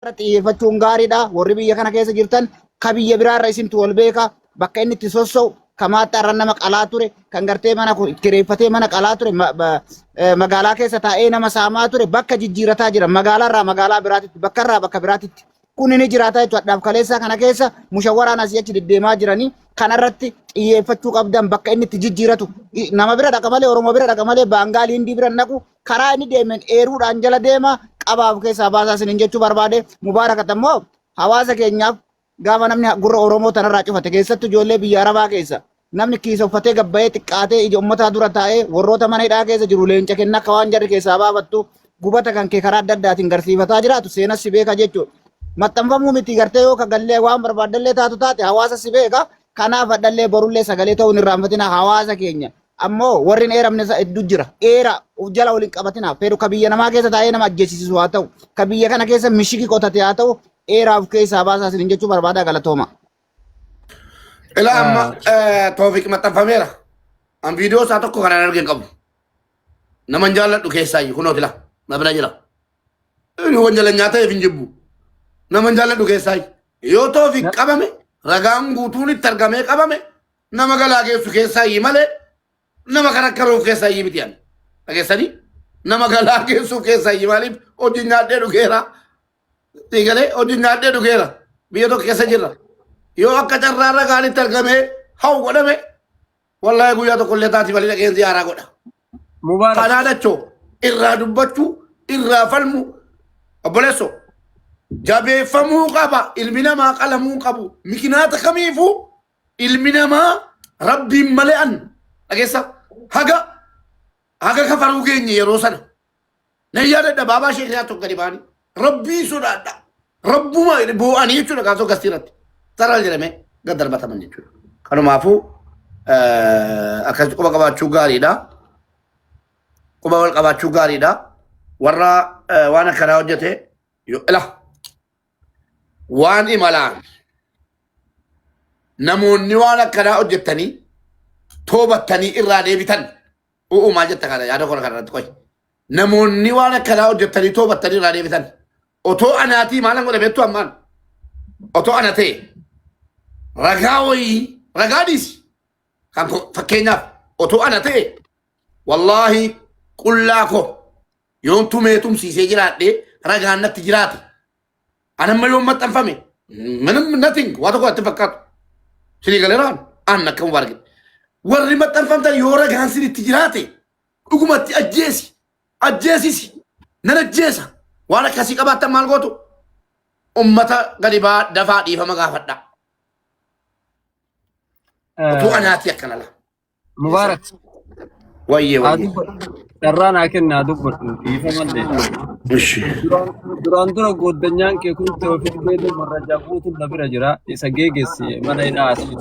Irratti xiyyeeffachuun gaariidha. Warri biyya kana keessa jirtan ka biyya biraarra isintu wal beeka. Bakka inni itti sosso'u ka maaxxaarra nama qalaa ture, kan gartee mana kireeffatee mana qalaa ture, magaalaa keessa taa'ee nama saamaa ture, bakka jijjiirataa jira. Magaalaarraa magaalaa biraatitti, bakkarraa bakka biraatitti. Kun ni jiraata jechuudha. Dhaaf kaleessaa kana keessa mushawaraan asii achi deddeemaa jiranii kanarratti xiyyeeffachuu qabdan bakka inni itti jijjiiratu. Nama bira dhaqa malee, Oromoo bira dhaqa malee, Baangaalii Hindii bira hin dhaqu. Karaa inni deemeen eeruudhaan jala deema qabaaf keessaa baasaa isiniin jechuu barbaade. Mubaarakat ammoo hawaasa keenyaaf gaafa namni gurra Oromoo tanarraa cufate keessattuu ijoollee biyya Arabaa keessa namni kiisa uffatee gabbayee xiqqaatee ija ummataa dura taa'ee warroota mana hidhaa keessa jiru leenca kenna akka waan jarri keessaa baafattu gubata kan kee karaa adda addaatiin garsiifataa jiraatu seenas si beeka jechuudha. Maxxanfamuu miti gartee yoo kagallee waan barbaaddellee taatu taate hawaasa si beeka. Kanaaf hadhallee borullee sagalee ta'uun irraanfatina hawaasa keenya. Ammoo warri hin eeramne isa hedduu jira. Eera of jala waliin qabatina. Fedhu ka biyya namaa keessa taa'ee nama ajjeesisisu haa ta'u. Ka biyya kana keessa mishiki qotate haa ta'u. Eeraa of keessaa baasaa isiniin jechuu barbaada galatooma. Ilaa amma Toofiq maxxanfameera. An viidiyoo isaa tokko kanan arge hin qabu. Naman jaalladhu keessaayyuu kunoo tila na bira jira. Inni wanjalanyaa ta'eef hin jibbu. Naman jaalladhu keessaayyuu. Yoo Toofiq qabame ragaan guutuun itti argamee qabame nama galaa geessu keessaayyii malee nama karakkaruuf keessaayyii miti ani. Dhageessanii? Nama galaa geessuuf keessaayyii maaliif hojii nyaadhee dhugeera. Siigalee hojii nyaadhee dhugeera. Biyya tokko keessa jirra. Yoo akka carraa ragaan itti argamee hawu godhame wallaahi guyyaa tokko illee taati malee dhaqeen ziyaaraa godha. Mubaarak. Kanaa dachoo irraa dubbachuu irraa falmuu obboleessoo jabeeffamuu qaba ilmi namaa qalamuu qabu mikinaata kamiifuu ilmi namaa rabbiin malee an dhageessa haga haga kafaruu geenye yeroo sana nan yaadadha baabaa sheekh tokko gadi ba'anii rabbii sodaadha rabbuma boo'anii jechuudha kaasoo gastii irratti saral jedhamee gad darbataman jechuudha kanumaafuu akkasitti quba qabaachuu gaariidha quba wal qabaachuu gaariidha warra waan akkanaa hojjete yoo ila waan imalaan namoonni waan akkanaa hojjettanii toobattanii irraa deebitan u'u maal jetta kana yaada koo kana irratti qoy namoonni waan akkanaa hojjettanii toobattanii irraa deebitan otoo anaatii maalan godhe beektu ammaan otoo ana ta'e ragaa wayii ragaa dhiisi kan fakkeenyaaf otoo ana ta'e wallaahi qullaa koo yoon tumee tumsiisee jiraadhe ragaan natti jiraate An amma yoon maxxanfame ምንም nothing waa tokko natti hin fakkaatu. Sinii galeeraan an akka mubaarake. Warri maxxanfamtan yoo ragaan sinitti jiraate dhugumatti ajjeesi ajjeesisi nan ajjeesa waan akkasii qabaattan maal gootu ummata gadi baa dafaa dhiifama gaafadha. Utuu anaatii akkana laa. Mubaarak. Wayyee Haa wayyee. dubbadhu. Carraa naa kenna haa dubbadhu. Dhiifamallee. Ishi. Duraan dura gooddanyaan kee kun Toofiq Beeloo Marrajaa guutuun na bira jira. Isa geegessi mana hidhaa asii.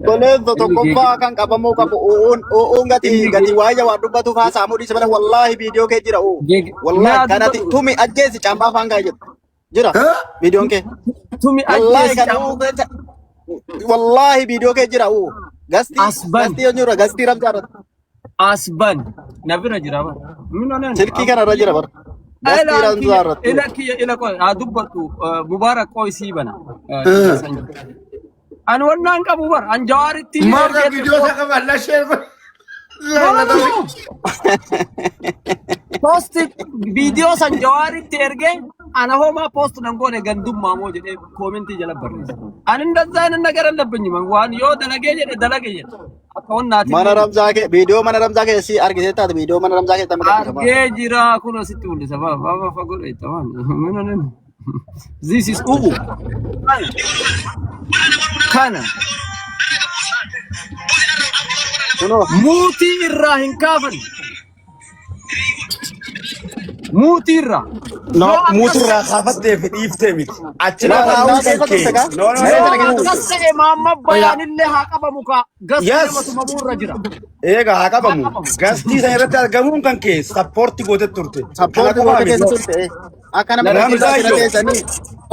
Toleen Inni tokkoffaa geege. kan qabamuu qabu u'uun u'uun gati Inni gati waayya waan dubbatuuf haasaamuu dhiise malee wallaahi viidiyoo kee jira u'u. Geege. Mee Wallaahi haa kanati dubbadhu. tumi ajjeesi caampaa afaan kaa'e jedhu jira viidiyoon kee. Tumi Wallaahi ajjeesi kan caampaa. u'uu keessa wallaahi viidiyoo kee jira u'u. Gastii As ban. gastii yoo jira gastii ramsaa irratti As ban. Na bira jira bara. Min silkii kana irra jira bara. Gastii Ila ramsaa kiyya irratti. ila kiyya ila qoy haa dubbadhu Mubaarak qoy sii bana. Ani wannaan qabu bar an jawaaritti Maal ergee viidiyoo isaa qaba Allah sheer godhe. No, no, no, no. Post viidiyoo san jawaaritti ergee ana homaa post nan goone gandummaa moo jedhee koomentii jala barreesse. Ani እንደዛ አይነት ነገር የለብኝም። waan yoo dalagee jedhe dalage jedhe. Akka wannaatiin Mana ramsaa kee viidiyoo mana ramsaa kee si argitee taate viidiyoo mana ramsaa kee tamma gadhiifama. argee jira kun asitti mul'isa. Ba ba ba fagoo dha waan. Min min This is u'u. Kana Kunoo muutii irraa hin kaafan. Muutii irraa. No, Yoo akkas muutirraa kaafattee fi dhiiftee miti. Achi Mana taa'uun ramsaa kan keessa kee. turte kaa? No, no, Mana no, sana no. keessa turte. Akkas ta'e maamma bayaanillee haa qabamu kaa. Gastii Yes. nama tumamuu irra jira. Eega haa Haa qabamu. qabamu. Gastii sana irratti argamuun kan kee sappoorti gootee turte. Kana Sappoorti qofaa gootee miti. keessa turte. Akka nama Ramsaa dhaggeessaa iyyoo. teessanii.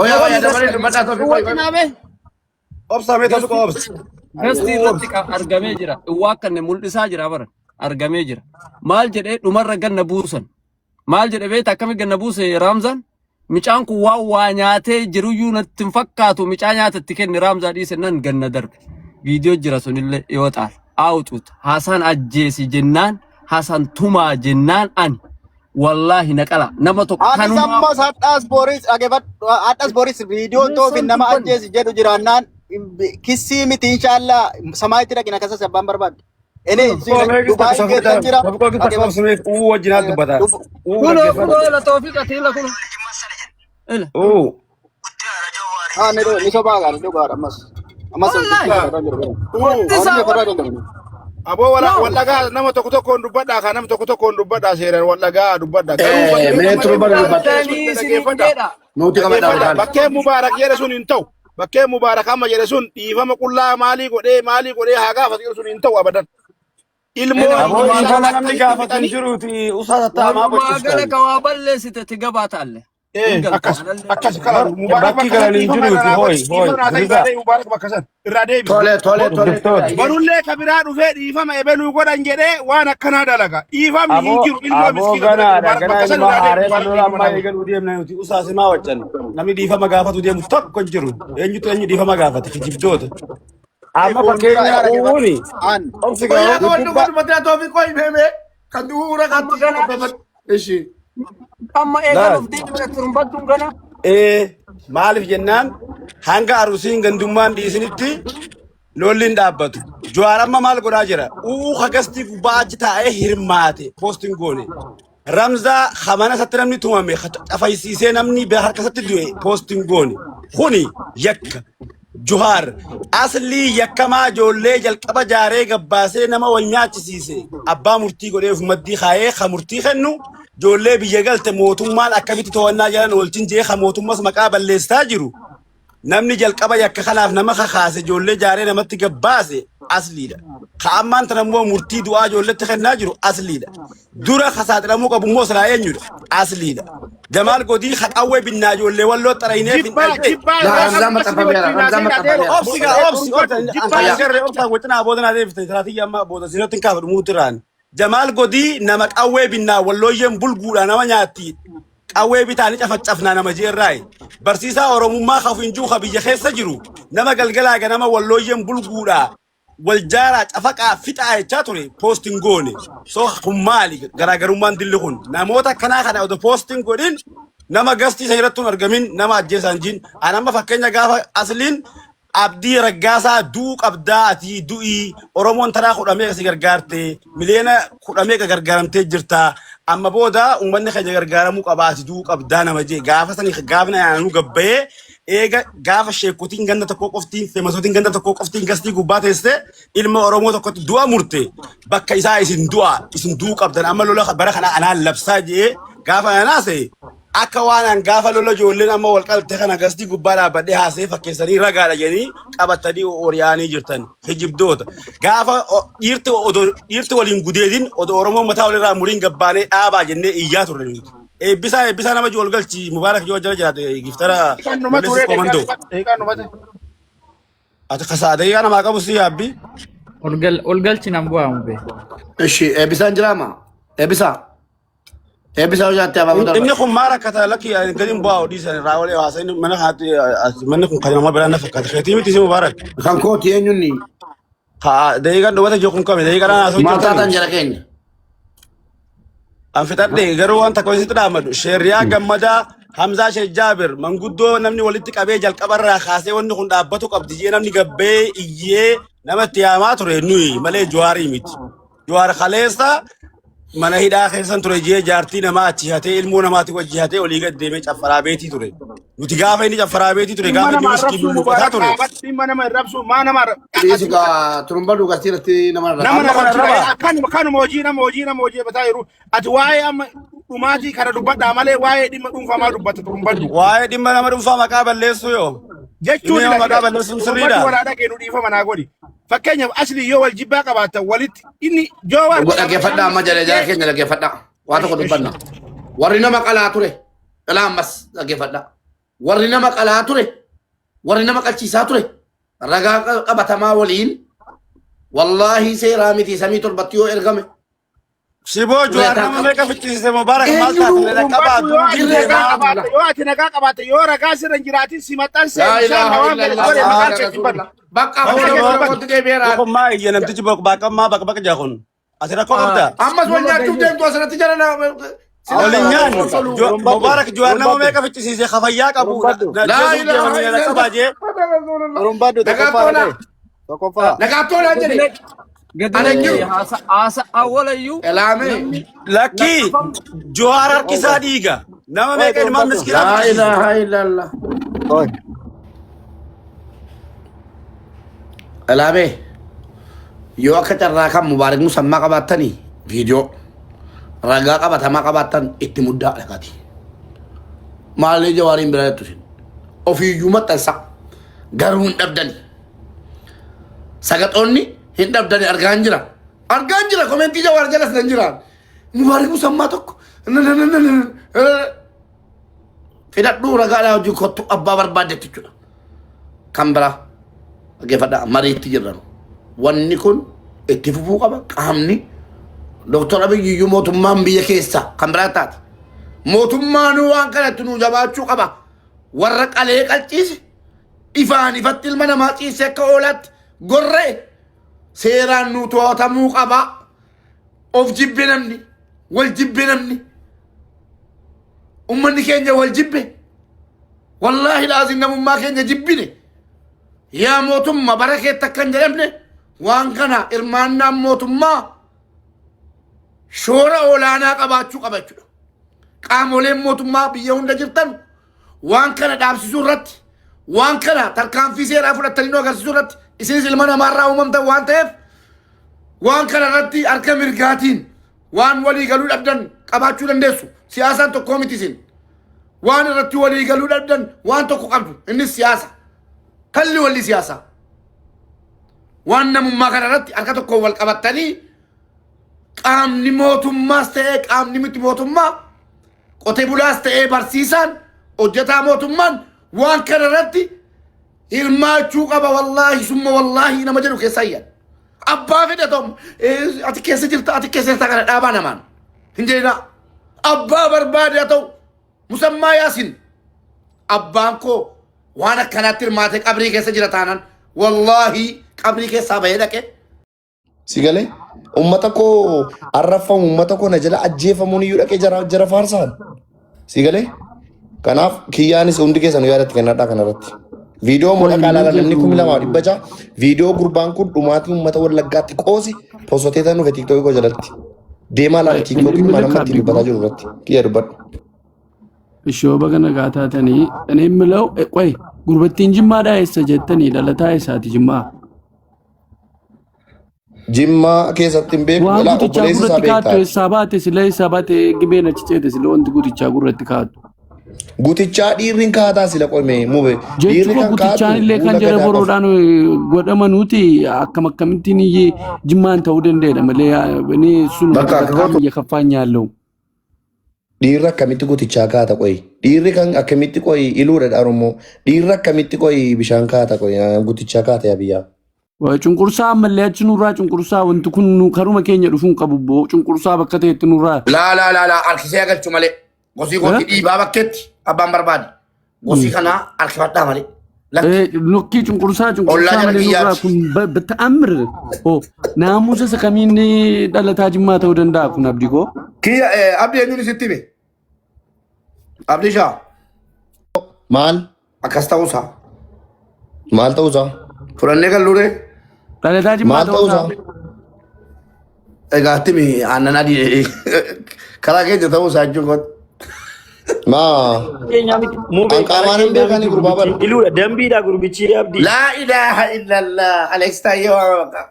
Oya oya dabalee dubbataa Toofiq qoy qoy. Wajjinaame Obsa mee tokko obsa. gastii irratti argamee jira. Waa kan mul'isaa jira bara. Argamee jira. Maal jedhee dhumarra ganna buusan. Maal jedhe beekta akkami ganna buuse Raamzaan? Micaan kun waan waa nyaatee jiruyyuu natti hin fakkaatu micaa nyaata itti kenni Raamzaa dhiise nan ganna darbe. Viidiyoo jira sunillee yoo xaal. Aawuxuut Hasan ajjeesi jennaan Hasan tumaa jennaan ani wallaahi naqala nama tokko Anis kanumaa ammas hadhaas Boris dhaggeeffadhu hadhaas Boris viidiyoon toofi nama dubbanne. ajjeesi jedhu jiraannaan kissii miti inshaallah samaayitti dhaqina kasas abbaan barbaadde. Ini Dubaay keessa jira. Uu wajjin haa dubbata. Uu Kunoo dhaggeeffadhu. kunoo ila toofiq ati ila kunoo. Ila. Uu. Ah, ni sobaa gaari dhugaadha ammas. Ammas Wallaahi. Hundi isaa Aboo wala No. wal dhagaa nama tokko tokkoon dubbadhaa kan nama tokko tokkoon dubbadhaa seeraan wal dhagaa dubbadhaa. Garuu bakkee Mee nama turban Mubaarak dubbadha. jedhe sun Danii isiniin dhaggeeffadhaa. jedha. Nuti qabadhaa Dhaggeeffadhaa. olkaan. Bakkee Mubaarak jedhe sun hin ta'u. Bakkee Mubaarak amma jedhe sun dhiifama qullaa maalii godhee haa gaafatu jedhu sun hin ta'u abadan. Ilmoo Aboo ilmoo isaa dhiifama namni akkamitti gaafatu hin fixanii jiruuti usaa tattaamaa Walumaa gala bocciftan. ka waa balleessite ti gabaa taalle. Hin Eh, galta akkas anallee. akkas kala Mubaarak Bakki bakka san galanii hin dhiifama jiruuti irraa hooy godhi hooy dhiifama naa ta'e Riza. irraa Mubaarak bakka san irraa deebi. Tole tole tole tole. Hordoftoota. Barullee ka biraa dhufee dhiifama ebeluu godhan jedhee waan akkanaa dalaga. Dhiifamni hin Aboo jiru ilmoo aboo miskiina biratti ganaadha Mubaarak ganaa bakka san ilma irraa deebi haaree Mubaarak lola dhiifama ammaa naa godhi. eegaluu deemna nuti usaa simaa waccan namni dhiifama gaafatu deemu tokko hin jiru eenyutu eenyu dhiifama gaafate kijibdoota. Amma Fuuldura fakkeenya uuni an obsi Qoyyaa gahu qabadhu dudubba godhu mataa toofi qoy meemee kan du'uura Amma kaatti gana qopheeffadhu. Ishi. amma laal eegaluuf deemna turbattuun gana. ee maaliif jennaan hanga arusiin gandummaan dhiisinitti lolli hin dhaabbatu. Jawaar amma maal godhaa jira? Uu hagastii gubbaa achi taa'ee hirmaate poostiin goone. Ramzaa hamana isatti namni tumame cafaysiisee namni harka isatti du'e poostiin goone. Kuni yakka. Juhaar aslii yakkamaa ijoollee jalqaba jaaree gabbaasee nama wal nyaachisiise abbaa murtii godhee of maddii kaayee ka murtii kennu ijoollee biyya galte mootummaan akkamitti to'annaa jalan oolchin jee ka mootummas maqaa balleessaa jiru namni jalqaba yakka kanaaf nama kakaase ijoollee jaaree namatti gabbaase asliidha. Ka ammaan tana immoo murtii du'aa ijoolletti kennaa jiru asliidha. Dura ka saaxilamuu qabu immoo silaa eenyudha? Asliidha. Jamaal Godii ka qawwee binnaa ijoollee walloo xaraynee Jibbaa finna jibbaa Laa irraa Ramzaan qabdu asli maxxanfameera. wajjin Ramzaan haasa'in adeero. maxxanfameera. Obsi gaa obsi obsi Jibbaa ankaan irraa garree obsaa wacina booda naa deebifte salaatii amma booda sinatti hin kaafadhu muutiraan. Jamaal Godii nama qawwee binnaa wallooyyeen bulguudha nama nyaatti. Qawwee bitaanii cafacafnaa nama jeerraayi. Barsiisaa Oromummaa kafinjuu ka biyya keessa jiru nama galgalaa ganama wallooyyeen bulguudha. Wal jaaraa cafaqaa fixaa jechaa ture poostiin goone. So kun maali garaagarummaan dilli kun namoota akkanaa kana otoo poostiin godhin nama gastii isa irratti hin argamin nama ajjeesaan jin. An amma fakkeenya gaafa asliin Abdii Raggaasaa du'uu qabdaa ati du'ii Oromoon taraa kudha meeqa si gargaarte miliyoona kudha meeqa gargaaramtee jirta amma booda uummanni keenya gargaaramuu qaba ati du'uu qabdaa nama jee gaafa sani gaafna yaanuu gabbayee eega gaafa sheekotiin ganda tokkoo qoftiin feemasotiin ganda tokkoo qoftiin gastii gubbaa teesse ilma Oromoo tokkotti du'a murte bakka isaa isin du'a isin du'uu qabdan amma lola bara kana anaan labsaa jee gaafa anaase akka waan an gaafa lola ijoolleen amma wal qalte kana gastii gubbaa dhaabbadhee haasee fakkeessanii ragaadha jedhanii qabatanii ori'aanii jirtan hijibdoota. Gaafa dhiirti odoo dhiirti waliin gudeedin odoo Oromoon mataa walirraa muriin gabbaanee dhaabaa jennee iyyaa turre nuti. Eebbisaa eebbisaa nama wal galchi Mubaarak yoo jala jiraate giftara Kan dhuma walleessi ture komandoo. daqiiqaa dhumate. Ati kasaadee yaa namaa qabu si yaabbi. Ol galchi nan bu'aamu be. Ishi eebbisaan jiraama. Eebbisaa. Eebbisaa hojjaatte abaaboo Inni darba. kun maal akka lakki gadi hin bu'aa dhiisan irraa olee haasa'in mana kanatti manni kun kan nama biraan na fakkaata. Keetii miti si Mubaarak. Kan kooti eenyunni? Haa daqiiqaan dhumate jiru kun kami daqiiqaan haasa'u Maal taatan jirtani. jara keenya? An fixadhe garuu waan takka isitti dhaamadhu. Sheerriyaa Gammadaa Hamzaa Sheekh Jaabir manguddoo namni walitti qabee jalqabarraa kaasee wanni kun dhaabbatu qabdi jee namni gabbee iyyee nama itti yaamaa ture nuyi malee Jawaarii miti. Jawaar kaleessa mana hidhaa keessan ture jee jaartii namaa achi hatee ilmoo namaati wajji hatee olii gad deemee caffaraa beetii ture. Nuti gaafa inni caffaraa beetii ture Dhimma gaafa inni nama wiskii arrabsuu lulluqataa Mubaarak ture. dhaabadhu. Dhimma nama arrabsuu maa nama Dhiisi gaa turumba dhugastii irratti nama nama rarraba. Amma kana arrabsuu raba. akkanuma kanuma hojii nama hojii nama hojii bataa jiru. Ati waa'ee amma dhumaatii kana dubbadhaa malee waa'ee dhimma dhuunfamaa dubbata turumbadhu. Waa'ee dhimma nama dhuunfaa maqaa balleessuu yoo. Jechuun Dhimma nama maqaa balleessuun turumbadhu sirriidha. walaa dhageenu dhiifama naa godhi. Fakkeenyaaf asli yoo wal jibbaa qabaatan walitti inni Jawaar Dhaggeeffadhaa amma jala jara keenya dhaggeeffadhaa. Waa tokko dubbanna. Warri nama qalaa ture. Qalaa ammas dhaggeeffadhaa. Warri nama qalaa ture. Warri nama qalchiisaa ture. Ragaa qabatamaa waliin wallaahi seeraa miti samii torbatti yoo ergame Shiboo Jawaar nama meeqa ficcisiise Mubaarak maal Eenyutu taate dhaqqabaa Dubbadhu yoo duuti ati nagaa deemaa. qabaatte, yoo ati nagaa qabaatte, yoo ragaa sirra hin jiraatin si maxxansee Laa bishaan ilaaha waan fedhe illallah godhe maqaan Muhammad keetti hin badu. Rasulullah. Bakka Maqaan fuula keetti hin fuula badu. kootti deebi'eera. Tokkummaa iyya namtichi baaqammaa baqa baqa jaa kun. Ati rakkoo qabdaa? Ammas wal nyaachuuf deemtu asirratti jala na. Ol hin nyaannu. Durumbadhu. Mubaarak Jawaar nama Durumbadhu. meeqa ficcisiise kafayyaa qabu. Durumbadhu. Laa Jeesuuf ilaaha deemanii illallah dhaqqabaa jee. Muhammad Rasulullah. Durumbadhu tokkoffaa Nagaattoona. dhagaye. Tokkoffaa. Nagaattoona jedhe. Gadi Ana naqee jiru. haasa haasa awwalayyuu Elaame. namni Lakkii laqqafamu Jawaar harkisaa dhiiga. Nama Oye meeqa ilmaan durumbadhu. miskiinaa Laa ficcisiise. ilaaha illallah. Oye. Elaame. Yoo akka carraa kan Mubaarak musammaa qabaattanii viidiyoo ragaa qabatamaa qabaattan itti muddaa dhaqati. Maalii Jawaariin bira jettu isin. Ofiiyyuu maxxansa. Garuu hin dhabdani. Sagaxoonni hin dhabdani argaan jira. Argaan jira komentii Jawaar jalas nan jira. Mubaarak musammaa tokko. Fidadhuu ragaadhaa hojii kottu abbaa barbaaddetti jechuudha. Kan biraa dhaggeeffadhaa mariitti jirra. Wanni kun itti fufuu qaba qaamni Dooktar Abiyyi iyyuu mootummaan biyya keessaa kan biraa taate. Mootummaan waan kanatti nuu jabaachuu qaba. Warra qalee qalciise ifaan ifatti ilma namaa ciisee akka oolaatti gorra'e seeraan nuu to'atamuu qaba. Of jibbe namni, wal jibbe namni, ummanni keenya wal jibbe. Wallaahi laazim namummaa keenya jibbine. Yaa mootummaa bara keetti akka hin jedhamne waan kana hirmaannaan mootummaa shoora olaanaa qabaachuu qaba jechuudha. Qaamoleen mootummaa biyya hunda jirtan waan kana dhaabsisuu irratti waan kana tarkaanfii seeraa fudhattanii nu agarsiisuu irratti isinis ilma namaarraa uumamtan waan ta'eef waan kana irratti harka mirgaatiin waan walii galuu dhabdan qabaachuu dandeessu. Siyaasaan tokkoo miti isin. Waan irratti walii galuu dhabdan waan tokko qabdu innis siyaasa. Kalli walli siyaasaa. Waan namummaa kana irratti harka tokkoon wal qabattanii qaamni mootummaas ta'ee qaamni miti mootummaa qote bulaas ta'ee barsiisaan hojjetaa mootummaan waan kana irratti hirmaachuu qaba wallaahi summa wallaahi nama jedhu keessaa iyyan. Abbaa fedhe ta'u ati keessa jirta ati keessa jirta kana dhaabaa namaan hin jedhinaa. Abbaa barbaade haa ta'u musammaa yaasin abbaan koo waan akkanaatti hirmaate qabrii keessa jira taanaan wallaahi qabrii keessaa bahee dhaqe. Si galee uummata koo arraffamu uummata koo na jala ajjeefamuun iyyuu dhaqee jara jara faarsaan. Si galee kanaaf kiyyaanis hundi keessan yaadatti kennadhaa kanarratti. Viidiyoo Qoy moo dhaqaa inni ilaalaa namni jedhu 2600 viidiyoo gurbaan kun dhumaatii uummata wallaggaatti qoose posotee tan dhufe tiiktookii koo jalatti. Deemaa ilaali inni tiiktookii የምልህ nama ittiin አቢጎ dubbataa jiru irratti kiyya dubbadhu. እሺ baga nagaa taatanii እኔ የምለው ቆይ gurbattiin jimmaadhaa eessa jettanii dhalataa eessaati jimmaa? Jimmaa keessatti hin beeku Waan ilaa gutichaa obboleessi isaa gurratti kaattu beektaa. eessaa baate sila eessaa baate gibeen achi ceete sila wanti gutichaa gurratti kaattu. Gutichaa dhiirri hin kaataa sila qome mube Jechi dhiirri koo kan gutichaan kaatu illee kan guula jara gadaa qofa. boroodhaan godhamanuuti akkam akkamittiin iyyee jimmaan ta'uu danda'edha malee inni sun Bakka akka በጣም gootu እየከፋኝ ያለው Dhiirri akkamitti gutichaa kaata qoyi? Dhiirri kan akkamitti qoyi iluudha dharumoo? Dhiirri akkamitti qoyi bishaan kaata qoyi? Gutichaa kaata yaa biyyaa. Cunqursaa ammallee achi nurraa cunqursaa wanti kun nu karuma keenya dhufuun qabu boo cunqursaa bakka ta'etti nurraa. Laa laa laa laa harkisee agalchu malee. Gosii kootti dhiibaa bakkeetti abbaan barbaade. Gosii kanaa harkifadhaa malee. Lakki Nokkii cunqursaa ollaa cunqursaa jala malee nurraa kiyyaati. kun በተአምር ኦ naamusa isa kamiin dhalataa jimmaa ta'uu danda'a kun abdii koo. Kiyya abdii eenyuun isitti hime? Abdii shaa Maal? akkas ta'uusaa. Maal ta'uusaa? Fudhannee galluuree Dhalataa jimmaa Maal ta'uusaa. ta'uusaa? egaa itti aannan adii karaa keenya ta'uusaa jechuun Maa? Keenyaa miti. Mubee An karaa qaamaan hin keenyaa beekani miti gurbaa gurbichi. bara. Iluudha dambiidha gurbichi abdii. Laa ilaaha illallah. Alex Taayyee waama bakka.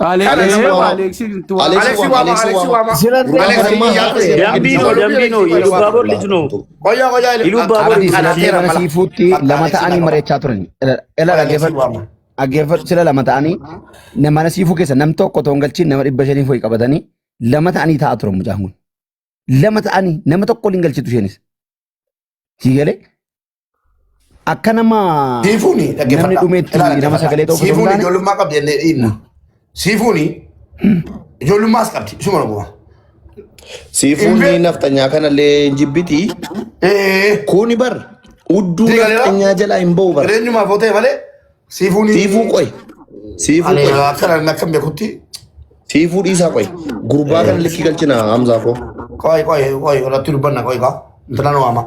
Alex waama. Aleeksi Alex Alex waama. waama Alex Alex waama. waama. Sirratti Alex Gurbaan kun amma kiyyaa haadha ture. seera Dambiinoo argisiisaa dambiinoo Ilubbaabor ልጅ ነው። Qoyyaa qoyyaa Ilubbaabor Abdii sila Kanateera mana mala. siifuutti Bakka lama Alex ta'anii qaba. mari'achaa turan. Ela Alex dhaggeeffadhu. waama. Dhaggeeffadhu sila lama ta'anii mana siifuu keessa nam tokko otoo hin galchiin nama 500 ho'i qabatanii lama ta'anii taa'aa turan mucaan kun. Lama ta'anii nama tokko waliin galchitu isheenis. Sii galee akka nama Siifuuni namni dhaggeeffadhaa. dhumeetti Ilaa nama dhaggeeffadhaa. sagalee ta'u osoo hin Siifuuni taane ijoollummaa qabdi jennee dhiibna. Siifuuni ijoollummaas qabdi. Isuma dhuguma. Siifuun Hin nafxanyaa kanallee hin jibbiti. Ee. Kuni bar udduu Diigaleera. nafxanyaa jalaa hin ba'u bar. Jireenyumaaf yoo ta'e malee siifuun. Siifuu qoy. Siifuu Ani qoy. akka akka hin beekutti. Siifuu dhiisaa qoy. Gurbaa kana likkii galchina Hamzaa koo. Qoy qoy qoy irratti dubbanna qoy kaa. Intala nu waama.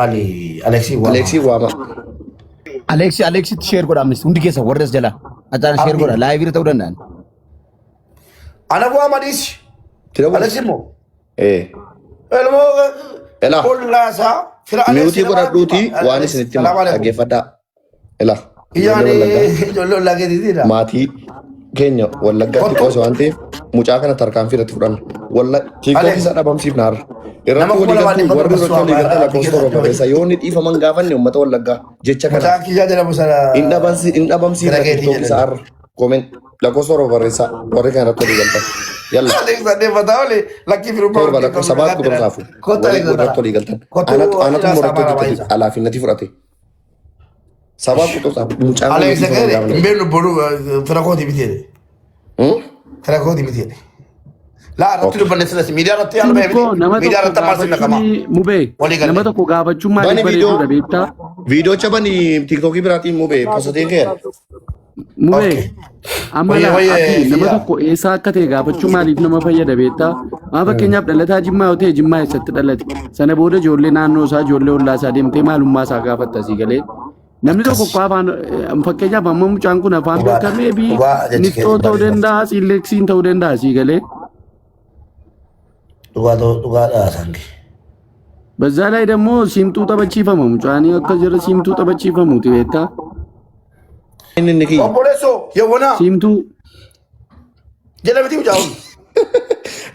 Ali Aleksii waama. Aleksii waama. Aleeksi Aleeksitti sheer godha amnis hundi keessa warra as jala. Ataan sheer godha laayivii irra ta'uu danda'an. Ana waama dhiisi. Tira Aleksi immoo. Eh. Elmoo Elaa. ollaasaa fira Aleksii Miutii nama godhadhuuti waan isinitti hima Salaam alaikum. dhaggeeffadhaa. Elaa. Kiyyaan Ijoollee Wallaggaa. ijoollee ollaa keetiitiidha. Maatii keenya Wallaggaatti Kottu. qoose waan ta'eef mucaa kana tarkaanfii irratti fudhanna. Walla tiiktookii Alex. isaa dhabamsiifna har'a. Nama Irratti kuma walii lamaa galtuu dhibba warri torba irratti walii galtan lakkoofsa torba barreessa. Yoo inni dhiifaman gaafanne uummata Wallaggaa jecha kana Mucaan kiyyaa jedhamu sana. hin dhabamsiifna Fira keetii tiiktookii isaa jedhani. har'a. Komen lakkoofsa torba barreessaa warri kana irratti walii galtan. Yalla. Alex saddeeffataa oole lakkii firummaa Torba wajjin lakkoofsa qabnu sabaatti nagaatti quxumsaafu. Kottu Warri Alex irratti walii galtan. Kottu Anatu anatu ilaa irratti saamaa hojjetatu baay'isa. alaafinnati fudhate. Sabaa quxumsaafu mucaan kun Alex dhiifama hin hin gaafanne. beeknu boru fira kooti miti jedhe. Hmm? Fira kooti miti jedhe. Laa irratti Okay. dubbanne silas miidiyaa irratti yaala bahee Kun miti nama miidiyaa tokko irratti ammaas hin naqama. gaafachuun mubee Walii nama galee. tokko gaafachuun Bani maaliif viidiyoo bareeduudha beektaa? viidiyoocha bani tiiktookii biraatiin mubee posotiin keera. Mubee Okay. amma Wayye laa wayye abdii nama kiyyaa. tokko eessaa akka ta'e gaafachuun maaliif nama fayyada beektaa? Maa fakkeenyaaf dhalataa Jimmaa yoo ta'e Jimmaa eessatti dhalate? Sana booda ijoollee naannoo isaa ijoollee ollaa isaa deemtee maalummaa isaa gaafatta asii galee. Namni tokko Akkas. akka afaan fakkeenyaaf amma mucaan kun afaan Dhugaadha. beekamee fi Dhugaa jechi niftoo keetii ta'uu bareeda. danda'a siilleksiin ta'uu danda'a asii galee. Dhugaa dhugaadha sangi. በዛ ላይ ደግሞ ሲምጡ ጠበቺፈሙ mucaan akka jira siimtuu taphachiifamuuti beektaa? Inni inni kiyya. Obboleessoo yawwanaa Siimtuu jedha miti mucaa'uun.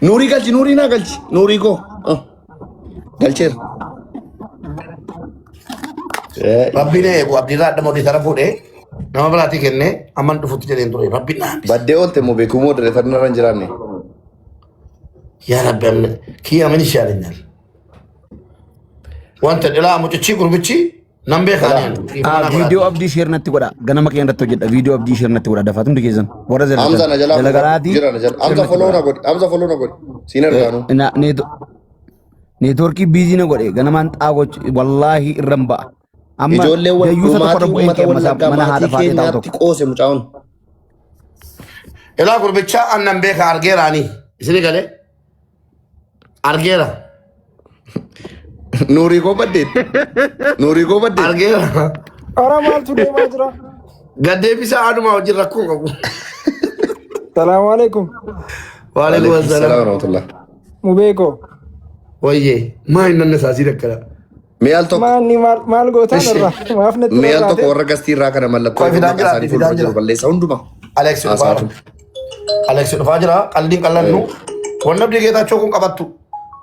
Nuurii galchi nuurii naa galchi nuurii koo. Ah, Galcheera. Eh, Rabbiin eegu abdiirraa adda mootii tara fuudhee nama biraatii kennee amman dhufutti jedheen ture rabbiin na hambise. Baddee oolte moo beekuu moo dirreetan irra hin jiraanne. Yaa Rabbi amna kiyya amin ishaalinyan. Wanta dhilaa mucichi gurbichi nan beekaa Elaa. ni dhiifama naa Viidiyoo godhaati. abdii sheer natti godha. Ganama keenya irratti hojjedha. Viidiyoo abdii sheer natti godha. Dafaatu hundi keessan. Warra Hamza jalatan. na jalaa Jala fuudhadhu. galaatii Jira na jala. sheer Hamza natti follow godha. na godhi. Hamza follow na godhi. Siin argaanu. Neetwoorkii biizii na godhe ganamaan xaagoch wallaahi irran ba'a. Amma Ijoollee dayyuusa tokko dhumaatii irra bu'een uummata kee amma Wallaggaa mana haadha maatii faatee taa'u keenyaatti tokko. qoose mucaa'uun. Ilaa gurbicha annan beeka argeeraani. Isinii galee argeera Nuurii koo baddeet. Nuurii koo baddeet. argeera. Ara maaltu deemaa jira? Gaddeebisaa aduma wajjin rakkoo qabu. Salaamu alaikum. Waalaikum Waalaikum salaam assalaam. warahmatullah. Mubeeko. Wayyee maa hin nanne saasii dakkala. Mee al tokko Maanni maal maal gootaan Ishi. irraa? Maaf natti mee al tokko rarraate? warra gastii irraa kana mallattoo Qoy fidaan maqaa jira isaanii fidaan fuuldura jiru jira. balleessa hunduma. Alex dhufaa Haasaatu. jira. Alex dhufaa jira. Qaldiin qallannu. Wanni abdii geetaachoo kun qabattu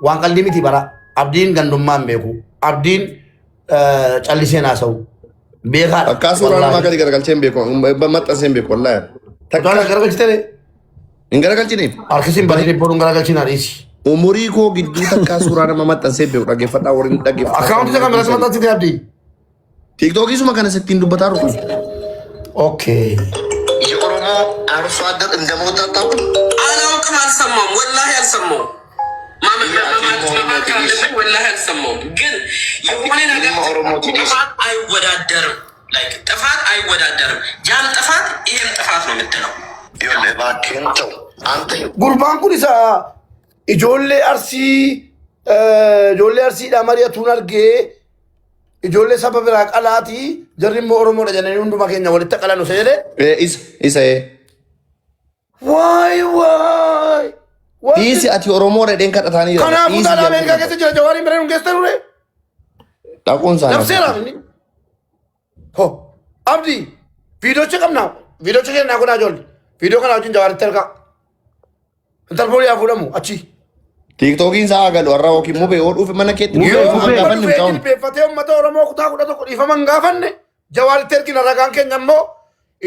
waan qaldii miti bara. Abdiin gandummaa hin beeku. Abdiin callisee haasa'u. Beekaadha. Takkaa suuraa namaa Wallaahi. gadi garagalchee hin beeku. Maxxansee hin beeku wallaahi. Kutaan Takka garagalchitee hin garagalchineef. harkisiin badii dhibboon garagalchinaa dhiisi. Umurii koo gidduu takkaa suuraa nama maxxansee hin beeku dhaggeeffadhaa warri dhaggeeffataa Akkaawuntii isa kan biratti maxxansite abdii. Tiiktookii suma kana sittiin dubbataa jiru kun. Okay. የኦሮሞ አርሶ አደር እንደሞተ አታውቅም? አላውቅም፣ አልሰማሁም። ወላሂ አልሰማሁም። ማመን ካለብኝ ወላሂ አልሰማሁም። ግን የሆነ ነገር ጥፋት አይወዳደርም። Like ጥፋት አይወዳደርም። ያም ጥፋት ይሄም ጥፋት ነው የምትለው። ይኸውልህ እባክህን ተው አንተ። Gurbaan kun isa ijoollee arsii ijoollee arsiidhaa mari'atuun argee ijoollee saba biraa qalaatii jarri immoo Oromoodha jedhanii hunduma keenya walitti qalanu isa jedhee. Isa isa ee. Waay waay. Dhiisi ati Oromoo dhadheen kadhataanii jira. Kanaafuu Dhiisi taala jedhanii Ameerikaa keessa jira Jawaariin bira nu geessan ture. Dhaquun isaanii. Nabseera inni. Ho Abdii viidiyoocha qabna viidiyoocha kennaa godhaa ijoollee viidiyoo kana wajjin Jawaaritti ergaa. Intarpoolii haa fuudhamu achi. Tiiktookiin isaa haa galu har'a yookiin mubee yoo dhufe mana keetti Yoo dhiifama amma gaafanne dhufee mucaa'uun. jilbeeffatee uummata Oromoo kutaa 11 dhiifama hin gaafanne Jawaaritti ergina ragaan keenya immoo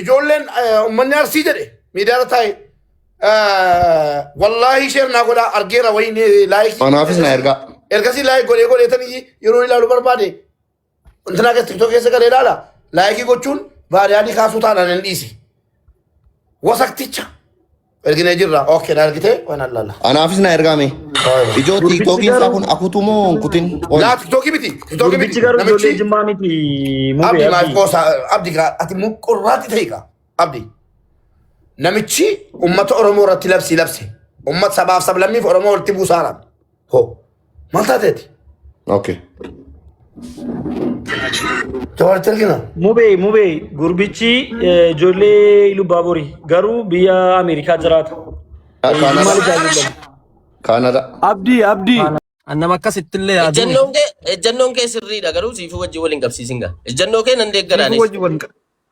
ijoolleen uummanni Arsii jedhe miidiyaarra taa'e wallaahi share naa godhaa argeera wayiin laayikii. Anaafis na ergaa. Ergasii like godhee godheetanii yeroo ilaalu barbaade intinaa keessa tiktok keessa galee ilaala laayikii gochuun vaariyaalii kaasuu taanaan hin dhiisi. Wasakticha erginee jirra okay na ergitee waan allaala. Anaafis na ergaame. Ijoo Gurbichi tiiktookiin isaa garuu kun akutuu moo hin kutin? Ol. Laa tiktookii miti. Tiktookii miti. gurbichi garuu ijoollee Namichi Jimmaa miti mubee Abdi maal abdii. qoosaa Abdi gaa ati immoo qorraatti ta'e gaa Abdi. Namichi uummata Oromoo irratti labsii labse. Uummata sabaaf sablammiif Oromoo walitti buusaara. Hoo maal taateeti? Okay. Jawaaritti argina. Mubee mubee gurbichi ijoollee Ilubaaborii garuu biyya Ameerikaa jiraata. Jimmaa Kaanada. lijaa Kaanada. Abdii abdii. An nama akkasittillee yaadu. Ejjennoon kee ejjennoon kee sirriidha garuu siifuu wajjin waliin qabsiisin gaa. Ejjennoo kee nan Siifuu deeggaraanis. wajjin waliin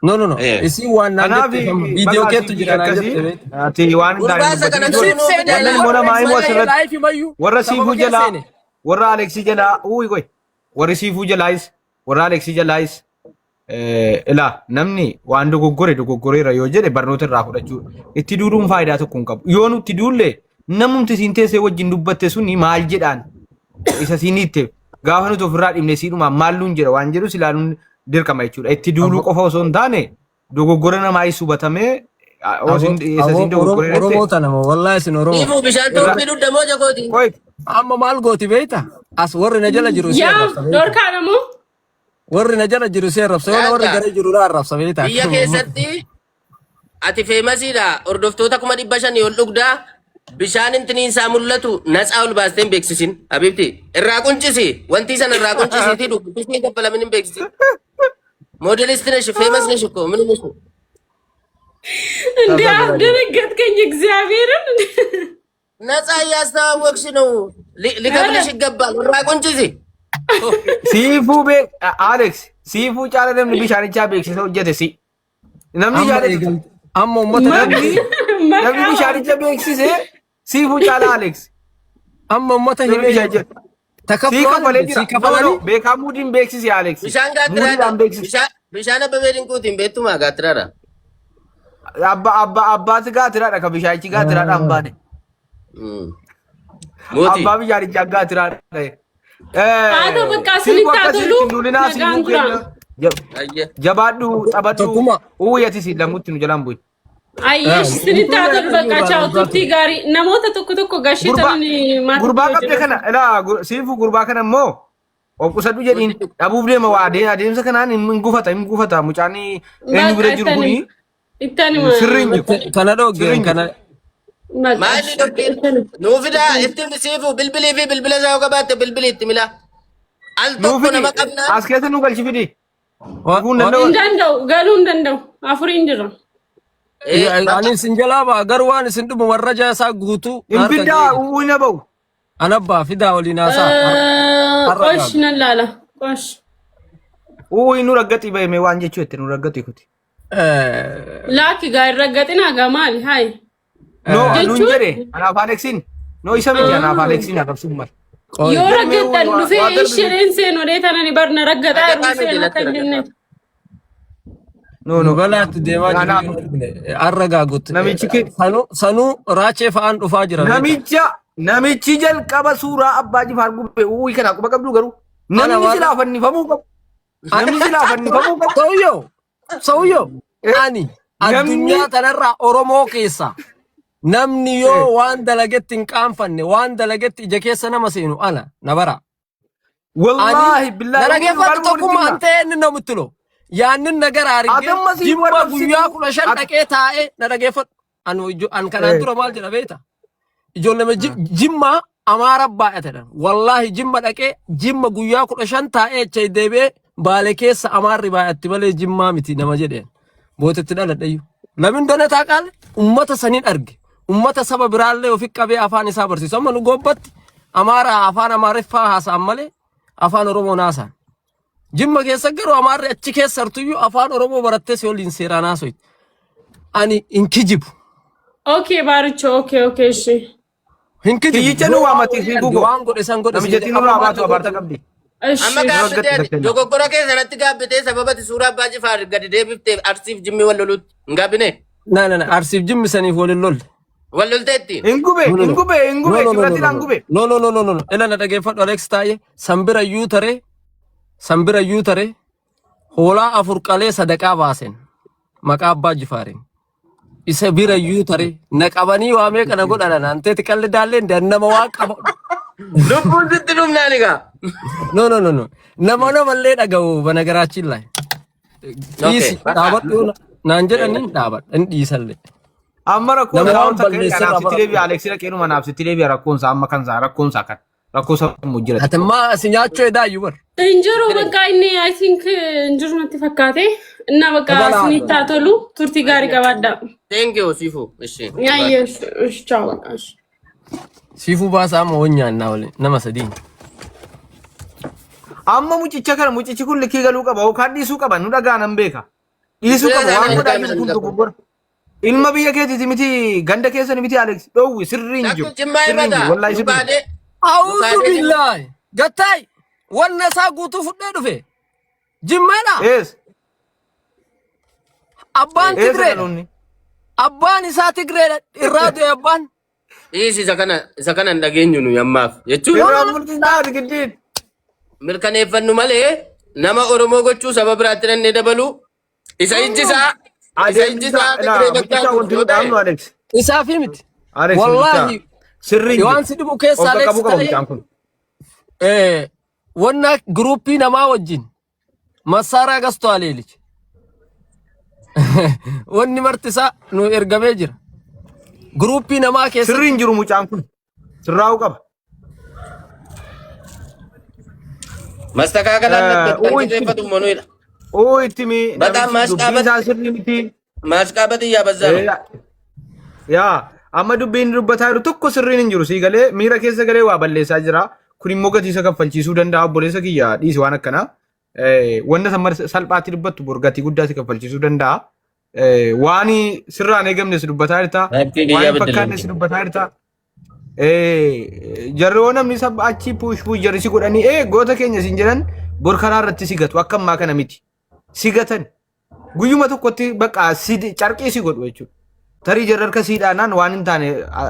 No no no. Eh. Isin waan naan Kanaaf jette amma viidiyoo bakka keetu siifii jira naan akkasii jette beekta. ati waan hin taane Gurbaa hin isa dubbatin kana ijoollee. nuu Siif seene Wannan immoo nama himu malee asirratti laayif mayyuu warra sababa siifuu kee jalaa seene. warra Aleksii jalaa uuyi qoy warri siifuu jalaayis warra Aleksii jalaayis ilaa namni waan dogoggore dogoggoreera yoo jedhe barnoota irraa fudhachuu itti duuluun faayidaa tokko hin qabu. Yoo nutti duulle namumti siin teessee wajjin dubbatte suni maal jedhaan isa siin hiitte gaafa nuti ofirraa dhibne siidhumaan maal nuun jedha waan jedhus ilaaluun dirqama jechuudha. Itti duuluu qofa osoo hin taane dogoggora namaa ibsu hubatamee isa siin dogoggore Oromoo irratti tana moo wallaahi isin Oromoo. Dhiifuu bishaan irraa tooppi dhugda moo jakooti? qoy Amma maal gooti beekta? As warri na jala jiru si Yaa arrabsa beekta. dhorkaa namoo Warri na jala jiru si arrabsa yoo warri Laata gara jiru na arrabsa beekta. biyya keessatti ati feemasiidha hordoftoota 500,000 ol dhugdaa bishaan intiniin isaa mul'atu natsaa ol baastee hin beeksisin habibti irraa quncisi wanti sana irraa quncisiitii dhugu bishaan kaffalamin hin beeksisin moodelisti neshi feemas neshi ko minu neshi እንዴ አስደነገጥከኝ። እግዚአብሔርን ነፃ እያስተዋወቅሽ ነው። ሊከፍልሽ ይገባል። irraa quncisi siifuu beek Alex siifuu caala namni bishaanichaa beeksisa hojjete si namni Amma jaalatu eegalte. Amma uummata namni namni namni bishaanicha beeksise siifuu caala Alex amma uummata namni himee bishaanicha sii takaffalaa kafalee sii jira no no kafalanii beekaa muudiin beeksise Alex Bishaan gaattiraadha. muudiidhaan beeksise Bishaan bishaan abbabee dinquutiin beektumaa gaattiraadha. abba abba abbaati gaatiraadha ka bishaanichi gaatiraadhaan baane Mootii. abbaa bishaanichaa gaatiraadha. Haa ta'u bakka Siifuu isinitti haa akkasii tolu ittiin duulinaa nagaan siifuu turaa. keenya jabaadhu taphadhu Tokkummaa. uuyyatis lamutti nu jalaan bu'i. Ayyeesh isinitti haa tolu bakka chaaw turtii gaarii namoota tokko tokko gashee Gurbaa tanan maatii gurbaa koo qabde jedhu. kana ilaa siifuu gurbaa kana immoo of qusadhu jedhiin dhabuuf deema waa adeemsa kanaan hin gufata hin gufata mucaan eenyu Bakka bira jiru kuni ittaan hima sirri hin jiru Kana sirri dhoggeen hin jiru. kana bakka Maalli dhoggeen nuu fidaa itti siifu bilbilii fi bilbila isaa yoo qabaatte bilbilii itti mila. Al Nuu tokko fidi nama qabnaan as keessa nu galchi fidi dhufuu hin danda'u. Hin danda'u galuu hin danda'u afuriin jira. Ani isin jalaa ba'a garuu waan isin dhumu warra isaa guutuu Hin harka fiddaa ga'e. uwwi na ba'u. Anabbaa fidaa waliin haasaa. Har'a Qosh nan laala qosh. Uwwi nu raggaxii bahime waan jechuu jette nu raggaxii kuti. Laakki gaa hin raggaxinaa gaa maali hayi. No nuun Jechuun jedhe anaaf Aleksiin no isa miti anaaf Aleksiin arrabsuun mala. yoo raggattan dhufee waa darbi isheen seenu odee tanani barna raggaxaa raggataa yeroo miti seenu lakki akka hin jenne. raggataa. No Nu no galaatti deemaa jiru anaaf yoo argine har'a gaagutti. namichi ke Sanuu raachee fa'aan dhufaa jira beekta. namicha namichi jalqaba suuraa abbaa jifaar gube uwwi kana quba qabdu garuu Ana namni waan silaa fannifamuu qabu namni silaa fannifamuu qabu Sawuyyoo sawuyyoo ani namni addunyaa tanarraa Oromoo keessa namni yoo waan dalagetti hin qaanfanne waan dalagetti ija keessa nama seenu ana na bara. Ani wallaahi billaahi na uwwi dhageeffadhu dhugaa walitti tokkummaa hima an ta'e inni namutti lo. Yaannin nagara argee ati amma siif jimma guyyaa warrabsitu 15 ati dhaqee taa'ee na dhageeffadhu. An kanaan dura maal jedha beekta? Ijoollee jimma Amaara baay'atedha. Wallaahi jimma dhaqee jimma guyyaa 15 taa'ee achi deebi'ee baale keessa Amaarri baay'atti malee jimmaa miti nama jedheen. Bootetti dhaladhayyuu. Lamin dona taaqaale ummata saniin arge. Ummata saba biraallee ofi qabee afaan isaa barsiisu. Amma nu gobbatti Amaara afaan Amaariffaa haasa'an malee afaan Oromoo haasa'an. Jimma keessa garuu Amaarri achi keessa artuyyuu afaan Oromoo barattee si waliin seeraan haasoyti. Ani hin kijibu. Okay baaricho okay okay ishee. Hin kijibu. kiyyicha nu Yoo waan waamatti wayii fi arge gugo waan godhe san godhe siin namichatti jedhe nurraa amma maal baatu abaarta godhe qabdi. Ishee. Amma Nu gaabbitee raggatti ati fakkeenya. dogoggora kee sanatti gaabbitee sababa ati suuraa abbaa jifaar gadi deebifteef arsiif jimmi wal lolutti hin gaabbine Na na na arsiif jimmi saniif waliin lolle. wal lolteetti. Hin gube No no hin no. gube hin No gube no no no sirratti no dhaan no. gube. No no no no no. Ila na dhageeffadhu Alex taa'e sanbira iyyuu taree sanbira iyyuu taree hoolaa afur qalee sadaqaa baasen maqaa abbaa jifaariin. Isa bira iyyuu tare na qabanii waamee kana godhan anteeti qalli daallee nama waan qaba. Lubbuun sitti dhumnaan egaa. No no no no. Nama namallee dhaga'u banagaraachin laay. Dhiisi Okay. dhaabadhu naan jedhaniin dhaabadha hin dhiisallee. Amma rakkoon Nama isaa waan wanta akka balleesserraa anaaf sitti baradhu. deebi'a Aleeksii dhaqeenuma naaf sitti deebi'a rakkoon isaa amma kan isaa rakkoon isaa kan rakkoo sammuu jira. Ati immoo si nyaachuu edaa iyyuu bar. Injiru bakka inni I think injiru natti fakkaate. Inna bakka isinitti haa tolu turtii gaarii qabaadhaa. Thank you Sifu. Ishi. Yaayyee ish chaaw bakka ish. Siifuu baasaa amma waan nyaannaa waliin nama sadii. Amma mucicha kana mucichi kun likkii galuu qaba yookaan dhiisuu qaba nu dhagaa nan beeka. Dhiisuu qaba waan godhaa jiru kun dogoggora. Ilma biyya keetiiti miti ganda keessani miti Alex dhoowwi sirrii hin jiru. Lakku Jimmaa Sirrii hin himata. jiru wallaahi sirrii hin jiru. Dhugaadee. A'uuzu Dhugaadee. billaahi. Gattaay wanna isaa guutuu fudhee dhufe. Jimmeedha. Ees Abbaan eessa Tigreedha. dhaloonni? Abbaan isaa Tigreedha. Irraa du'e abbaan. Dhiisi isa kana hin dhageenyu nu ammaaf jechuun Irraa mul'isaa giddiin. mirkaneeffannu malee nama Oromoo gochuu saba biraatti dhannee dabalu isa ijji isaa isa ijji Adeemsa isaa ilaa Tigree mucicha fakkaatu wanti yoo nu ta'e dhaabnu Alex. Isaafi miti. Alex mucicha Wallaahi sirrii hin waan jiru. si dhibu keessa Of Alex qaqqabuu qaba ta'ee mucaan kun. wanna giruuppii namaa wajjin massaaraa gastuwaa leelichi. Wanni marti isaa nu ergamee jira. Giruuppii namaa Sirrii keessatti hin jiru mucaan kun. Sirraa'uu qaba. Mastakaakala Uu kan itti sirreeffatu monuudha. uu itti mi Bataam namichi dubbiin maashqaabat isaa sirrii miti. maashqaabat iyyaa bazzaa Eh, Yaa amma dubbiin dubbataa jiru tokko sirriin hin jiru sii galee miira keessa galee waa balleessaa jira. Kun immoo gatii isa kaffalchiisuu danda'a obboleessa kiyya dhiisi waan akkanaa. Wanta salphaatti dubbattu bor gatii guddaa si kaffalchiisuu danda'a. Waan sirraan eegamnes dubbataa jirta. Lakkii Waan kiyyaa hin beddelame. fakkaannes dubbataa jirta. Jarri hoo namni sab achi puush puush jarri si godhanii goota keenya siin jedhan bor karaa irratti si gatu akka ammaa kana miti. Si gatan guyyuma tokkotti bakka si carqii si godhu jechuudha. Tarii jarri harka sii dhaanaan waan hin taane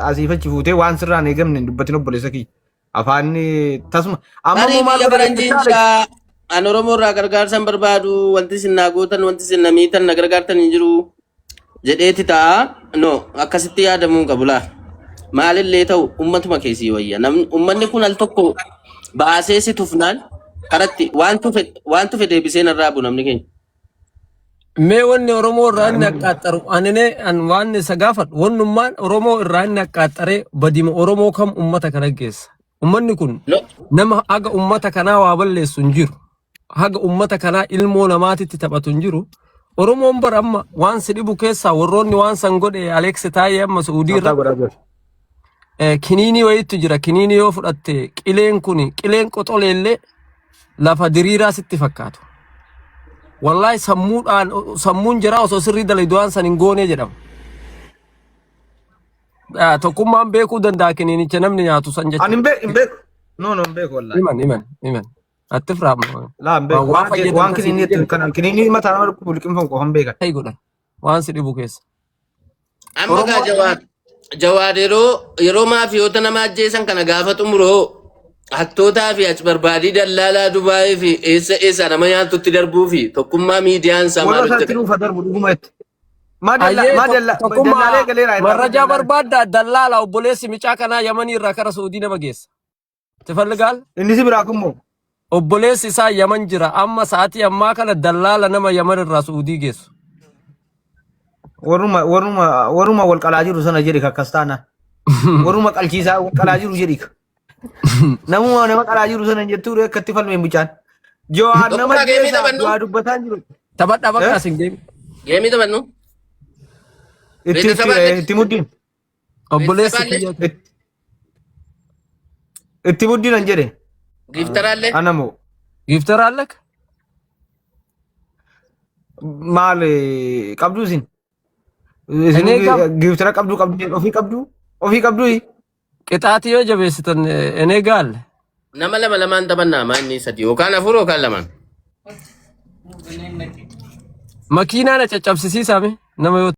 asiif achi fuutee waan sirraan eegamne hin dubbatin obboleessa kiyya. Afaan tasuma. Amma Tarii immoo maal biyya godha faranjiin jechuudha Alex? jira. An Oromoo irraa gargaarsa hin barbaadu. Wanti isin naa gootan, wanti isin na miitan, na gargaartan hin jiru. Jedheeti ta'a. No, akkasitti yaadamuu hin qabu laa. Maalillee ta'u ummatuma keessii wayya. Namni ummanni kun al tokko baasee si tufnaan karatti waan tufe waan tufe deebisee narraa bu namni keenya. Mee wanni Oromoo irraa inni akkaataru anine an waan isa gaafadhu wannummaan Oromoo irraa inni akkaaxaree badima Oromoo kam ummata kana geessa. Ummanni kun No, nama haga ummata kanaa waa balleessu hin jiru. Haga ummata kanaa ilmoo namaatitti taphatu hin jiru. Oromoon bara amma waan si dhibu keessaa warroonni waan san godhe Alex Taayee amma Suudii Mataa irra godhaa jira. kiniinii wayiitu jira. Kiniinii yoo fudhatte qileen kun qileen qoxoleellee lafa diriiraa sitti fakkaatu. Wallahi sammuudhaan sammuun jiraa osoo sirrii dalagdu waan san hin goonee jedhama. Tokkummaan beekuu danda'a kiniinicha namni nyaatu san Ani jechuudha. hin beeku hin beeku. No no hin beeku wallahi. Himan himan himan. Atti firaama. Laa hin beeku. Waan Waan waan fayyadamta siin kiniinii jedhu kana kiniinii mataa nama dhukkubu liqimfamu qofa hin beekan. ta'e godhan. Waan si dhibu keessa. Amma gaa Oromoo Jawaar Jawaar yeroo yeroo maafiyoota nama ajjeesan kana gaafa xumuroo hattootaa fi as barbaadii dallaalaa Dubaayii fi eessa eessa nama nyaatutti darbuu fi tokkummaa miidiyaan isaa Warra maal isaatti hojjeta? dhuunfa darbu dhuguma itti. Maa dalla Ayyee maa dalla tokkummaa dallaalee galeera irraa marrajaa dallaale. barbaadda dallaala obboleessi micaa kanaa Yamanii irraa kara Suudii nama geessa. Tifalligaal Inni si biraa kun moo obboleessi isaa Yaman jira amma sa'aatii ammaa kana dallaala nama Yaman irraa Suudii geessu. warruma warruma warruma wal qalaa jiru sana jedhi akkas taanaan. Warruma qalchiisaa wal qalaa jiru jedhi. Namuma nama qalaa jiru sana jettuu akka itti falmeen mucaan. Jawaar nama Tokkummaa geemii jeesaa taphannu? du'aa dubbataa jiru. Taphadhaa bakka Eh? asin geemi. Geemii taphannu? Itti itti Beeksisa baalle? itti muddiin. Obboleessi Beeksisa kiyya Itti muddiin an jedhe. Giiftaraallee? Anamoo giiftara allak maal qabduu isin? Isin Enee qab giiftara qabduu qabduu ofii qabduu ofii qabduu. qixaatii yoo jabeessitan enee gaalle. Nama lama lamaan taphannaa maa inni sadi yookaan afur yookaan lamaan. Makiinaa na caccabsisiisaa mee nama yoo